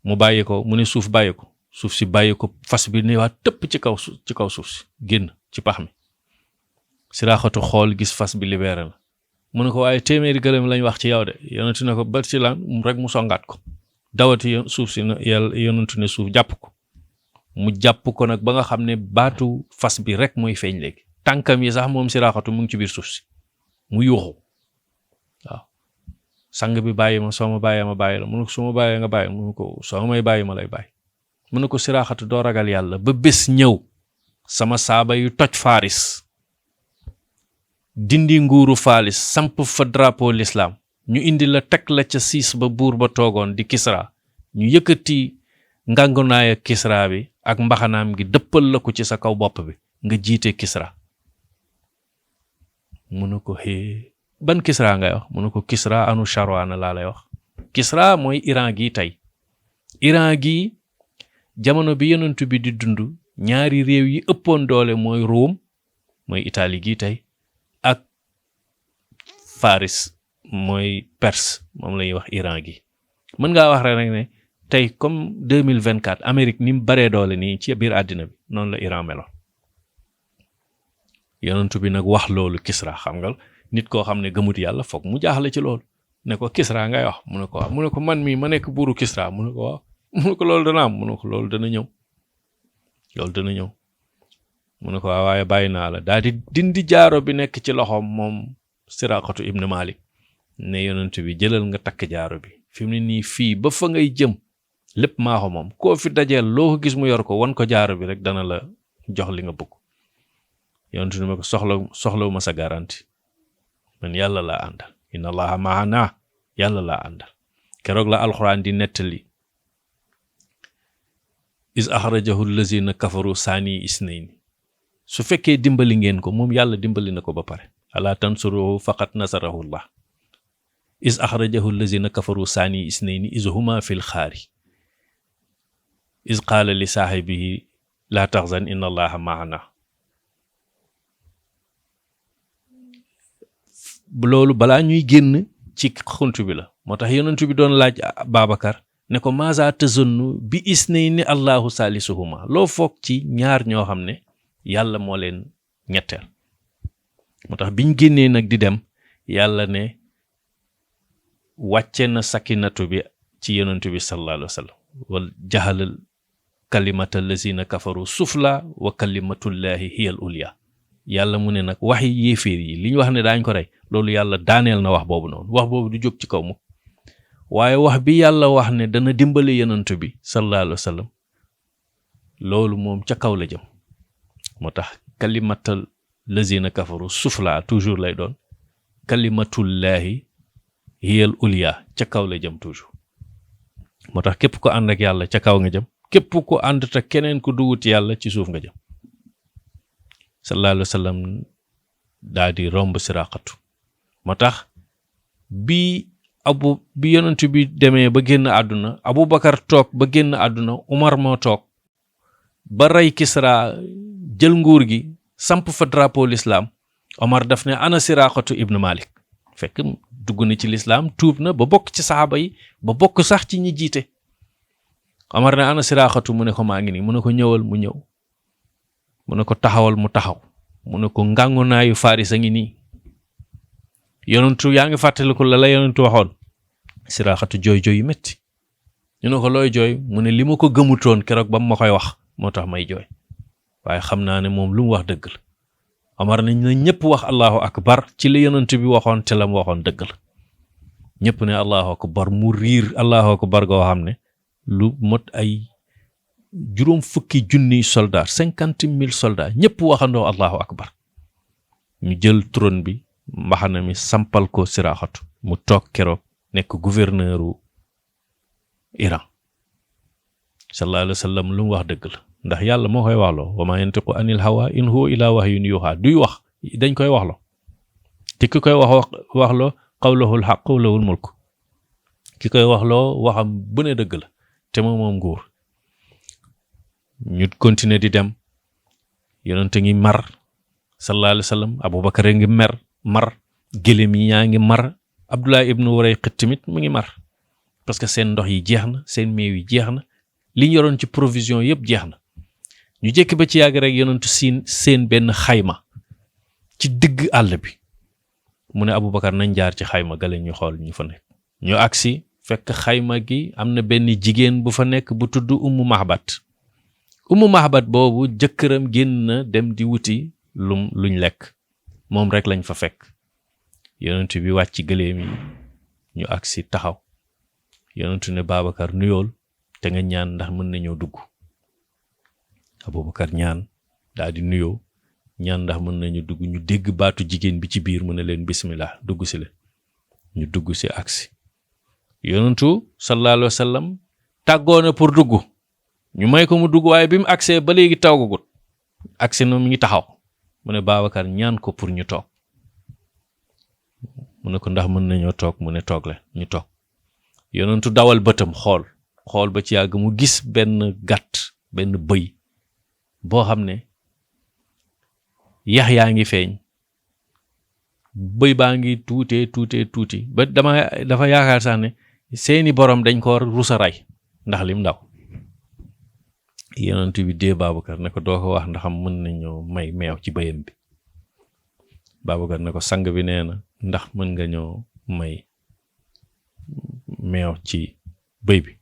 mu bàyyi ko mu ne suuf bàyyi ko suuf si bàyyi ko fas bi ne waa tëpp ci kaw suuf si génn ci pax mi Siraaxatu xool gis fas bi libéré la mu ne ko waaye 100 gëléem lañ wax ci yow de yonentu ne ko ba ci lan rek mu songaat ko dawati suuf si yàlla yonentu ne suuf jàpp ko mu jàpp ko nag ba nga xam ne baatu fas bi rek mooy feeñ léegi tànkam yi sax moom Siraaxatu mu ngi ci biir suuf si mu yuuxu waaw sang bi bàyyi ma soo ma bàyyee ma bàyyi la mu ne ko su ma bàyyee nga bàyyi mu ne ko soo may bàyyi ma lay bàyyi mu ne ko Siraaxatu doo ragal yàlla ba bés ñëw sama saaba yu toj Faris dindi nguuru Faris samp fa drapeau l'islam ñu indi la teg la ca siis ba buur ba toogoon di Kisra ñu yëkkati ngàngunaay ak Kisra bi ak mbaxanaam gi dëppal la ko ci sa kaw bopp bi nga jiite Kisra mu ne ko ban Kisra ngay wax mu ne ko Kisra anu Sharwana laa lay wax Kisra mooy Iran gi tey Iran gi jamono bi yonent bi di dund 2 réew yi ëppoon doole mooy Rome mooy Italie gi tey ak Faris mooy Perse moom la ñuy wax Iran gi mën ngaa wax rek ne tey comme 2024 Amérique ni mu baree doole nii ci biir àddina bi noonu la Iran meloon yonentu bi nag wax loolu Kisra xam nga nit koo xam ne gëmut yàlla foog mu jaaxle ci loolu ne ko Kisra ngay wax mu ne ko waaw mu ne ko man mii ma nekk buuru Kisra mu ne ko waaw mu ne ko loolu dana am mu ne ko loolu dana ñëw mu ne ko waaw waaye bàyyi naa la daal di dindi jaaro bi nekk ci loxoom moom Siraaxatu ibn Malik ne yonent bi jëlal nga takk jaaro bi fi mu ne nii fii ba fa ngay jëm lépp maa ko moom koo fi dajeel loo ko gis mu yor ko wan ko jaaro bi rek dana la jox li nga bëgg yonent ne ma ko soxlawu ma sa garanti man yàlla laa àndal inna allaha maana yàlla laa àndal keroog la alxuraan di nettali is axrajahu allazina kafaru saani isnayni su fekkee dimbali ngeen ko moom yàlla dimbali na ko ba pare ala tansuruhu faqat nasarahu llah is axrajahu allazina kafaru saani isnayni is huma fil xaari is qaala li saaxibihi laa taxzan inna allaha maana loolu balaa ñuy génn ci xunt bi la moo tax yonent bi doon laaj Babacar ne ko maaza tazunnu bi isnayni allahu salisuhuma loo foog ci ñaar ñoo xam ne yàlla moo leen ñetteel moo tax biñ génnee nag di dem yàlla ne wàcce na sakinatu bi ci yonentu bi sallallahu alayhi wa sallam wal jahalal kalimata lazina kafaru sufla wa kalimatullahi hiyal ulya yàlla mu ne nag waxi yéeféer yi li ñu wax ne daañ ko rey loolu yàlla daaneel na wax boobu noonu wax boobu du jóg ci kaw mu waaye wax bi yàlla wax ne dana dimbale yonent bi sallallahu alayhi wa sallam loolu moom ca kaw la jëm moo tax kalimatal lazina kafaru sufla toujours lay doon kalimatullahi hiyal ulya ca kaw la jëm toujours moo tax képp ko ànd ak yàlla ca kaw nga jëm képp ko ànd te keneen ku duwut yàlla ci suuf nga jëm sallallahu alayhi wa sallam daa di romb siraqatu moo tax bi yonent bi demee ba génn àdduna Abubakar toog ba génn àdduna Umar moo toog ba rey Kisra jël nguur gi samp fa drapeau l'islam Omar daf ne ana siraqatu ibnu Malik fekk dugg na ci l'islam tuub na ba bokk ci saxaaba yi ba bokk sax ci ñi jiite Omar ne ana siraqatu mu ne ko maa ngi nii mu ne ko ñëwal mu ñëw mu ne ko taxawal mu taxaw mu ne ko ngàngunaayu Faris a ngi nii yonentu yaa ngi fàttaliku la yonentu waxoon siraqatu jooy yu métti ñu ne ko looy jooy mu ne li ma ko gëmutoon keroog ba mu ma koy wax moo tax may jooy waaye xam naa ne moom lu mu wax dëgg la Omar nañ na ñëpp wax allahu akbar ci li yonent bi waxoon te la mu waxoon dëgg la ñëpp ne allahu akbar mu riir allahu akbar goo xam ne lu mot ay 50,000 soldats 50,000 soldats ñëpp waxandoo allahu akbar ñu jël trône bi mbaxana mi sampal ko siraaxatu mu toog keroog nekk gouverneur u Iran sallallahu alayhi wa sallam lu mu wax dëgg la ndax yàlla moo koy waxloo wa maa yantiqu anil hawa in huwa illa wahyun yuha duy wax dañ koy waxloo te ki koy waxloo qawluhul haqq wa lahul mulk ki koy waxloo waxam bu ne dëgg la te moom nguur ñu continuer di dem yonent ngi mar sallallahu alayhi wa sallam Abubakar ngi mar gëlëm yi yaa ngi mar Abdullah ibnu Urayqit tamit mu ngi mar parce que seen ndox yi jeex na seen meew yi jeex na li ñu yoroon ci provision yëpp jeex na ñu jékki ba ci yàgg rek yonentu seen benn xayma ci digg àll bi mu ne Abubakar nañ jaar ci xayma gale ñu xool ñu fa nekk ñu agsi fekk xayma gi am na benn jigéen bu fa nekk bu tudd Ummu Mahbat boobu jëkkëram génn na dem di wuti luñ lekk moom rek lañ fa fekk yonentu bi wàcc gëléem yi ñu agsi taxaw yonentu ne Babacar nuyool te nga ñaan ndax mën nañoo dugg Abubakar ñaan daal di nuyoo ñaan ndax mën nañu dugg ñu dégg baatu jigéen bi ci biir mu ne leen bismillah dugg si leen ñu dugg si agsi yonentu sallallahu alayhi wa sallam tàggoona pour dugg ñu may ko mu dugg waaye bi mu agsee ba léegi tawgagut agsi na mu ngi taxaw mu ne Babacar ñaan ko pour ñu toog mu ne ko ndax mën nañoo toog mu ne toog leen ñu toog yonentu dawal bëtam xool ba ci yàgg mu gis benn gàtt benn bëy boo xam ne yax yaa ngi feeñ bëy baa ngi tuuti ba dafa yaakaar sax ne seeni borom dañ ko rusa ray ndax lim ndaw yonent bi dee Babacar ne ko doo ko wax ndaxam mën nañoo may meew ci bëyam bi Babacar ne ko sang bi nee na ndax mën nga ñoo may meew ci bëy bi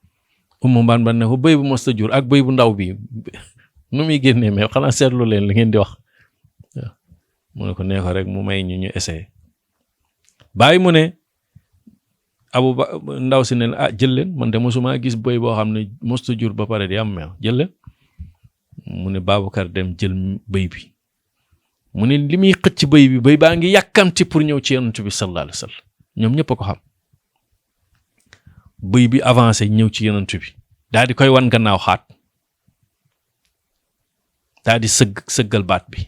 Ummu Mahbat ne ko bëy bu mos a jur ak bëy bu ndaw bi nu muy génnee meew xanaa seetlu leen li ngeen di wax mu ne ko nee ko rek mu may ñu essayé bàyyi mu ne ndaw si ne jël leen man de mosuma gis bëy boo xam ne mos a jur ba pare di am meew jël leen mu ne Babacar dem jël bëy bi mu ne li muy xëcc bëy baa ngi yàkkamti pour ñëw ci yonent bi sallallahu alayhi wa sallam ñoom ñëpp a ko xam bëy bi avancé ñëw ci yonent bi daal di koy wan gannaaw xaat daal di sëggal baat bi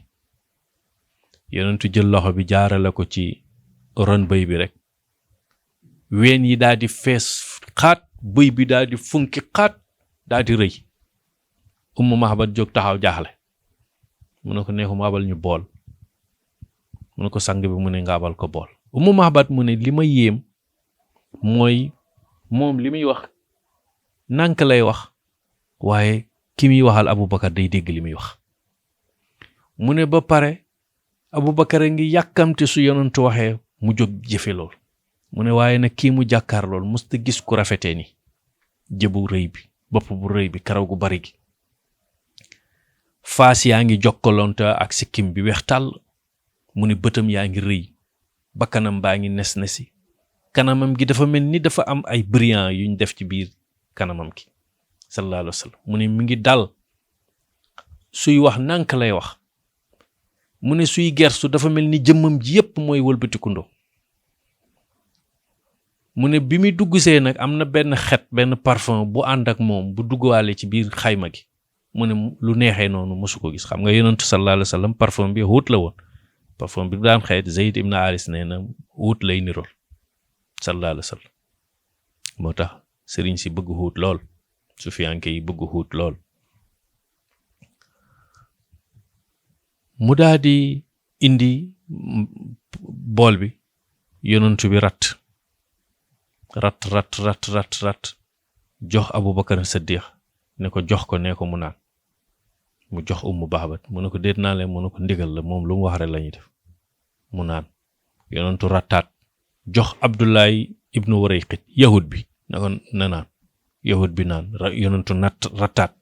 yonentu jël loxo bi jaarale ko ci ron bëy bi rek ween yi daal di fees xaat bëy bi daal di funki xaat daal di rëy Ummu Mahbat jóg taxaw jaaxle mu ne ko neexu mu abal ñu bool mu ne ko sang bi mu ne nga abal ko bool Ummu Mahbat mu ne li ma yéem mooy moom li muy wax nànk lay wax waaye ki muy waxal Abubakar day dégg li muy wax mu ne ba pare Abubakar a ngi yàkkamte su yonentu waxee mu jóg jëfe lool mu ne waaye nag kii mu jàkkaar lool musta gis ku rafetee ni jëbu rëy bi bopp bu rëy bi karaw gu bari gi faas yaa ngi jokkalonte ak sikkim bi weex tàll mu ne bëtam yaa ngi rëy bakkanam baa ngi nes-nesi kanamam gi dafa mel ni dafa am ay brillant yuñ def ci biir kanamam gi sallallahu alayhi wa sallam mu ne mi ngi dal suy wax nànk lay wax mu ne suy gersu dafa mel ni jëmmam ji yépp mooy wëlbatikundoo mu ne bi muy duggsee nag am na benn xet benn parfum bu ànd ak moom bu duggaale ci biir xayma gi mu ne lu neexee noonu mosu ko gis xam nga yonentu sallallahu alayhi wa sallam parfum bi huut la woon parfum bi daan xeet Zayd ibn Haris nee na huut lay nirool sallallahu alayhi wa sallam moo tax sëriñ si bëgg huut lool sufiyanke yi bëgg huut lool mu daa di indi bool bi yonentu bi rat jox Abubakar Siddiq ne ko jox ko ne ko mu naan mu jox Ummu Bahbat mu ne ko déet naa leen mu ne ko ndigal la moom lu mu wax rek la ñuy def mu naan yonentu rattaat jox Abdullahi ibnu Warayqit yahud bi ne ko na naan yahud bi naan yonentu rattaat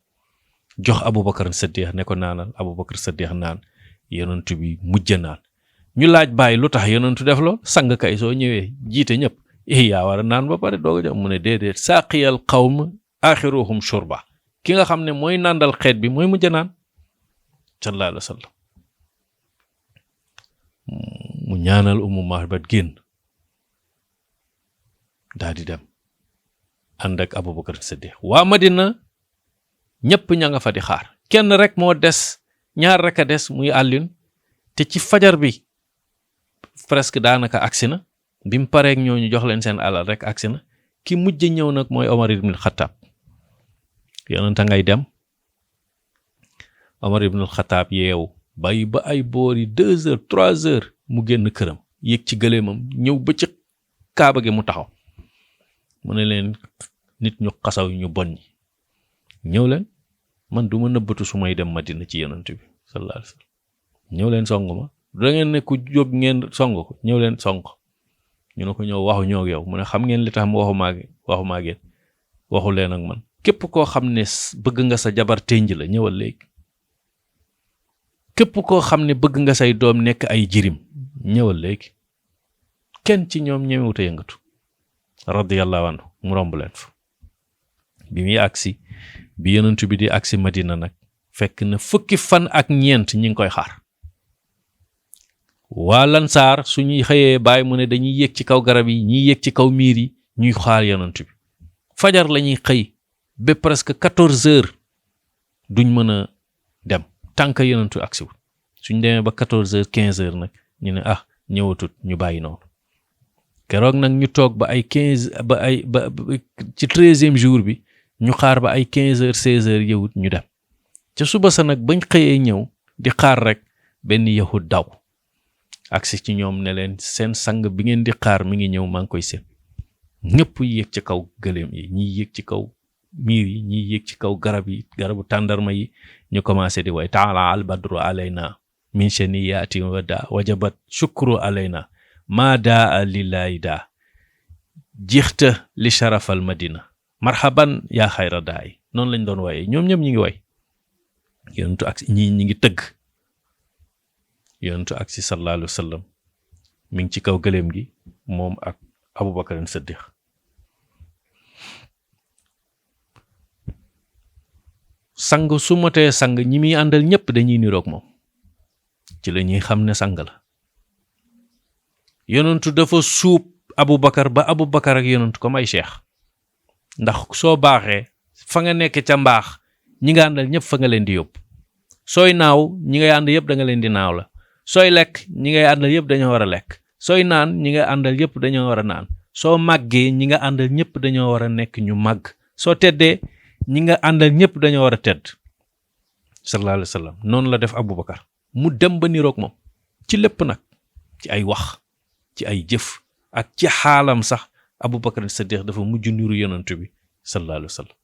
jox Abubakar Siddiq ne ko naanal Abubakar Siddiq naan yonentu bi mujj naan ñu laaj bàyyi lu tax yonentu def lool sang kay soo ñëwee jiite ñëpp yaa war a naan ba pare doog a jox mu ne déedéet saaqiyal qawm axiruhum shurba ki nga xam ne mooy nàndal xeet bi mooy mujj naan sallallahu alayhi wa sallam mu ñaanal Ummu Mahbat génn daal di dem ànd ak Abubakar Siddiq waa Madina ñëpp ña nga fa di xaar kenn rek moo des ñaar rek a des muy Alioune te ci fajar bi presque daanaka agsi na bi mu pareeg ñooñu jox leen seen alal rek agsi na ki mujj ñëw nag mooy Omar ibn al-Khattab yonenta ngay dem Omar ibn al-Khattab yeewu bàyyi ba ay boori 2 heures 3 heures mu génn këram yéeg ci gëléemam ñëw ba ci kaaba gi mu taxaw mu ne leen nit ñu xasaw ñu bon ñi ñëw leen man du ma nëbbatu su may dem Madina ci yonent bi sallallahu alayhi wa sallam ñëw leen song ma da ngeen ne ku jóg ngeen song ko ñëw leen song ñu ne ko ñëw waxu ñoo ak yow mu ne xam ngeen li tax mu waxu maageen waxu leen ak man képp koo xam ne bëgg nga sa jabar tënj la ñëwal léegi képp koo xam ne bëgg nga say doom nekk ay jirim ñëwal léegi kenn ci ñoom ñemewut a yëngatu radiyallahu anhu mu romb leen fa bi muy agsi bi yonent bi di agsi Madina nag fekk na fukki fan ak ñeent ñi ngi koy xaar waa Lansaar suñuy xëyee bàyyi mu ne dañuy yéeg ci kaw garab yi ñiy yéeg ci kaw miir yi ñuy xaar yonent bi fajar la ñuy xëy ba presque 14 heures duñ mën a dem tànk yonentu agsiwul suñ demee ba 14 heures 15 heures nag ñu ne ñëwatut ñu bàyyi noonu keroog nag ñu toog ba ay 15 ba ci 13e jour bi ñu xaar ba ay 15 heures 16 heures yëwut ñu dem ca suba sa nag bañ xëyee ñëw di xaar rek benn yahud daw agsi ci ñoom ne leen seen sang bi ngeen di xaar mi ngi ñëw maa ngi koy seen ñëpp yéeg ci kaw gëléem yi ñiy yéeg ci kaw miir yi ñiy yéeg ci kaw garabu tàndarma yi ñu commencé di way taala al badru alayna min shaniyati wada wajabat shukru alayna ma daa lillahi daa jixta li sharafal madina marhaban yaa xayra daay noonu lañ doon waye ñoom ñëpp ñi ngi way yonentu ak ñi ngi tëgg yonentu ak si sallallahu alayhi wa sallam mi ngi ci kaw gëléem gi moom ak Abubakar Siddiq sang su motee sang ñi muy àndal ñëpp dañuy niroog moom ci la ñuy xam ne sang la yonentu dafa suub Abubakar ba Abubakar ak yonentu comme ay cheikh ndax soo baaxee fa nga nekk ca mbaax ñi nga àndal ñëpp fa nga leen di yóbbu sooy naaw ñi ngay ànd yëpp da nga leen di naaw la sooy lekk ñi ngay àndal yëpp dañoo war a lekk sooy naan ñi nga àndal yëpp dañoo war a naan soo màggee ñi nga àndal ñëpp dañoo war a nekk ñu màgg soo teddee ñi nga àndal ñëpp dañoo war a tedd sallallahu alayhi wa sallam noonu la def Abubakar mu dem ba niroog moom ci lépp nag ci ay wax ci ay jëf ak ci xaalam sax Abubakar Siddiq dafa mujj niru yonent bi sallallahu alayhi wa sallam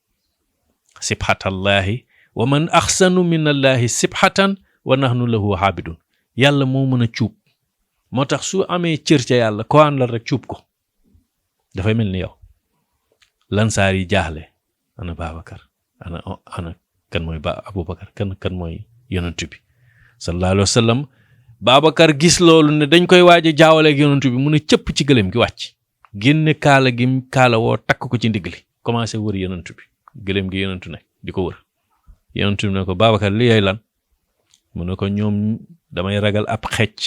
sibhatallahi wa man axsanu min allahi sibhatan wa nahnu lahu haabidun yàlla moo mën a cuub moo tax su amee cër ca yàlla ko àndal rek cuub ko dafay mel ni yow. lansaar yi jaaxle ana Babacar ana kan mooy Aboubacar kan mooy yonent bi sallallahu alayhi wa sallam. Babacar gis loolu ne dañ koy waaj a jaawaleeg yonent bi mu ne cëpp ci gëléem gi wàcc génne kaala gi kaala woo takk ko ci ndigg li commencé wër yonent bi gëléem gi yonent nekk di ko wër. yonent bi ne ko Babacar li yay lan mu ne ko ñoom damay ragal ab xecc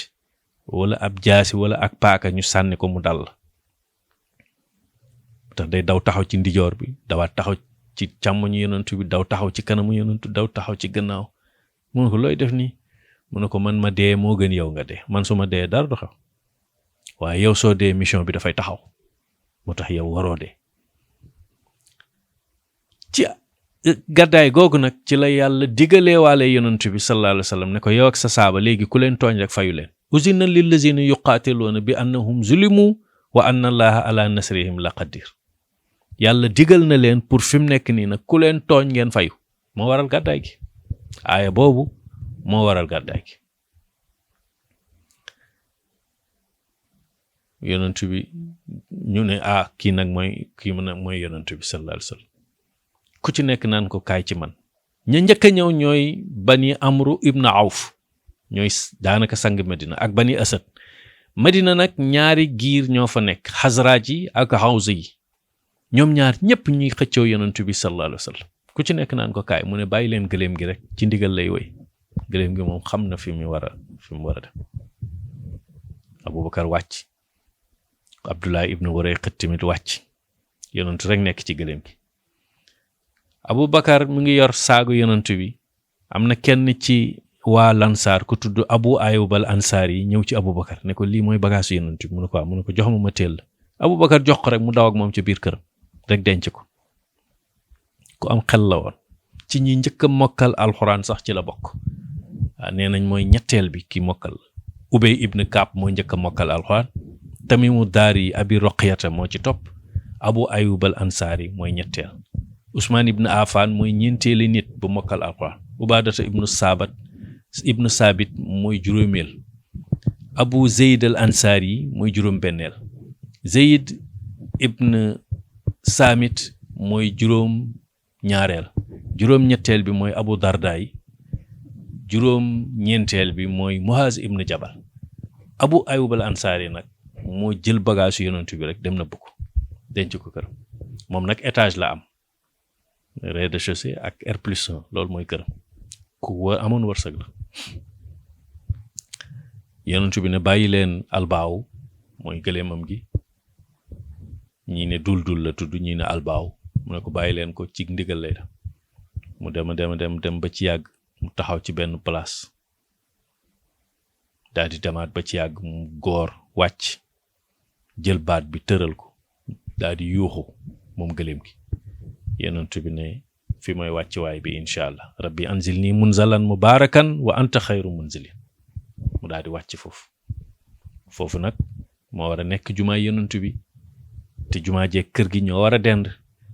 wala ab jaasi wala ak paaka ñu sànni ko mu dal la tax day daw taxaw ci ndijoor bi dawaat taxaw ci càmmoñu yonent bi daw taxaw ci kanamu yonent daw taxaw ci gannaaw. mu ne ko looy def nii mu ne ko man ma dee moo gën yow nga dee man su ma dee dara du xew waaye yow soo dee mission bi dafay taxaw moo tax yow waroo dee. ci gàddaay googu nag ci la yàlla digalee waale yonent bi sallallahu alayhi wa sallam ne ko yow ak sa saaba léegi ku leen tooñ rek fayu leen. uzina lillazina yuqaatiluuna bi annahum zulimu wa anna allaha ala nasrihim la qadir. yàlla digal na leen pour fi mu nekk nii nag ku leen tooñ ngeen fayu moo waral gàddaay gi. aaya boobu moo waral gàddaay gi. yonent bi ñu ne kii nag mooy yonent bi sallallahu alayhi wa sallam ku ci nekk naan ko kaay ci man. ña njëkk a ñëw ñooy bani amru ibn awf ñooy daanaka sang Medina ak bani asad. Medina nag ñaari giir ñoo fa nekk xasraaj yi ak xawsa yi ñoom ñaar ñëpp ñuy xëccoo yonent bi sallallahu alayhi wa sallam ku ci nekk naan ko kaay mu ne bàyyi leen gëléem gi rek ci ndigal lay woy gëléem gi moom xam na fi mu war a dem. Aboubacar wàcc Abdullah ibn Urayqit tamit wàcc yonent rek nekk ci gëléem gi. Aboubacar mu ngi yor saagu yonent bi am na kenn ci waa lansaar ku tudd Abu Ayyub al Ansaar yi ñëw ci Aboubacar ne ko lii mooy bagaasu yonent bi mu ne ko jox ma teel la. Aboubacar jox ko rek mu daw ak moom ci biir këram rek denc ko. ku am xel la woon ci ñi njëkk a mokkal alxuraan sax ci la bokk. nee nañ mooy ñetteel bi ki mokkal. Ubay ibn Kaab moo njëkk a mokkal alxuraan. Tamimu Daari Abi Roqiyata moo ci topp. Abu Ayyub al Ansaari mooy ñetteel. Usmaan ibn Affan mooy ñeenteeli nit bu mokkal alxuraan. Ubaadata ibnu Saabit mooy juróomeel. Abu Zeyd al Ansaari mooy juróom benneel. Zeyd ibn Saamit mooy juróom ñaareel. juróom ñetteel bi mooy Abu Dardaay. juróom ñeenteel bi mooy Muaz ibn Jabal. Abu Ayyub al Ansaari nag moo jël bagage yonent bi rek dem na bugg denc ko këram moom nag étage la am rez-de-chaussée ak R+1 loolu mooy këram ku amoon wërsëg la. yonent bi ne bàyyi leen albaaw mooy gëléemam gi ñii ne dul la tudd ñii ne albaaw mu ne ko bàyyi leen ko ci ndigal lay def mu dem ba ci yàgg mu taxaw ci benn place daal di demaat ba ci yàgg mu góor wàcc jël baat bi tëral ko daal di yuuxu moom gëléem gi. yonent bi ne fi mooy wàcc waay bi incha allah rabbi anzilni munzalan mubarakan wa anta xayru munzilin mu daal di wàcc foofu nag moo war a nekk jumaa yonent bi te jumaa jee kër gi ñoo war a dend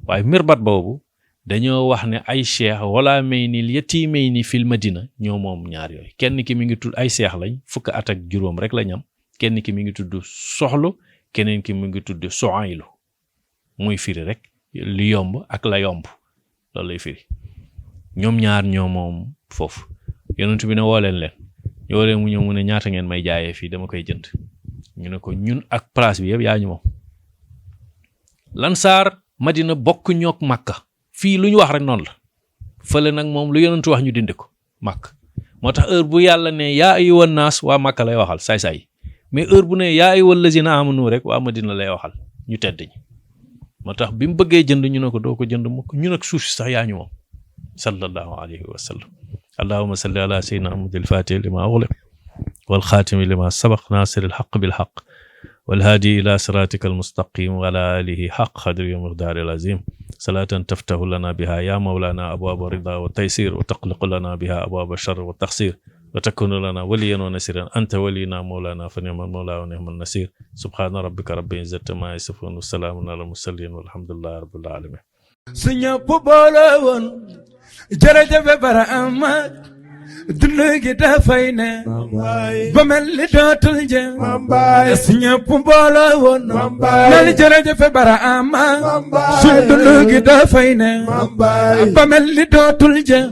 waaye mirbat boobu dañoo wax ne ay cheikh wala may ni yatimay ni fil madina ñoo moom ñaar yooyu kenn ki mi ngi tudd ay cheikh lañ fukk at ak juróom rek la ñam kenn ki mi ngi tudd soxlu keneen ki mi ngi tudd soaylu muy firi rek li yomb ak la yomb loolu lay firi ñoom ñaar ñoo moom foofu. yonent bi ne woo leen mu ñëw mu ne ñaata ngeen may jaayee fii dama koy jënd ñu ne ko ñun ak place bi yëpp yaa ñu moom. Lansaar Madina bokk ñook Makka fii lu ñu wax rek noonu la fële nag moom lu yonent wax ñu dindi ko Makka moo tax heure bu yàlla ne yaa ayyuhan naas waa Makka lay waxal saay-saay mais heure bu ne yaa ayyuhal lazina amanu rek waa Madina lay waxal ñu tedd ñi. moo tax bi mu bëggee jënd ñu ne ko doo ko jënd mukk ñun ak suuf si sax yaa ñu moom sallallahu alayhi wa sallam. allahumma salli ala sayyidina muhammadil fatih lima ughliq wal khatimi lima sabaq nasiril haqq bil haqq wal hadi ila siratikal mustaqim wa ala alihi haqq qadri wa miqdaril azim salatan taftahu lana biha ya mawlana abwaab rida wa taysir wa taqliqu lana biha abwaab ash-sharr wa taqsir وتكون لنا وليا ونصيرا أنت ولينا مولانا فنعم المولى ونعم النصير سبحان ربك رب العزة ما يصفون والسلام على المرسلين والحمد لله رب العالمين. suñu boole woon jërëjëf bara Ahmad dund gi dafay ne ba mel ni dootul jeex si ñëpp mbooloo woon mel ni jërëjëf Barhama suñ dund gi dafay ne ba mel ni dootul jeex